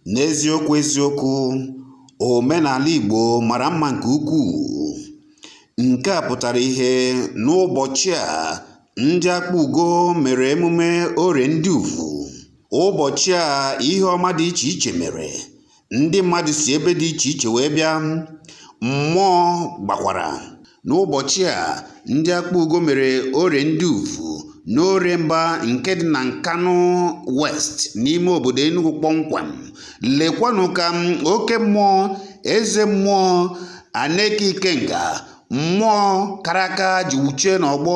N'eziokwu eziokwu, omenala Igbo mara mma nke ukwuu. Nke a pụtara ihe n'ụbọchị a ndị Akpugo mere emume Orie Ndị Uvu. Ụbọchị a ihe ọma dị iche iche mere. Ndị mmadụ si ebe dị iche iche wee bịa. Mmụọ gbakwara. N'ụbọchị a ndị Akpugo mere Orie Ndị Uvu n'Orie Mba nke dị na Nkanu West n'ime obodo Enugu kpọmkwem. Lekwanụ ka oke mmụọ, eze mmụọ, Aneke Ikenga, mmụọ kara aka ji wuchie n'ọgbọ.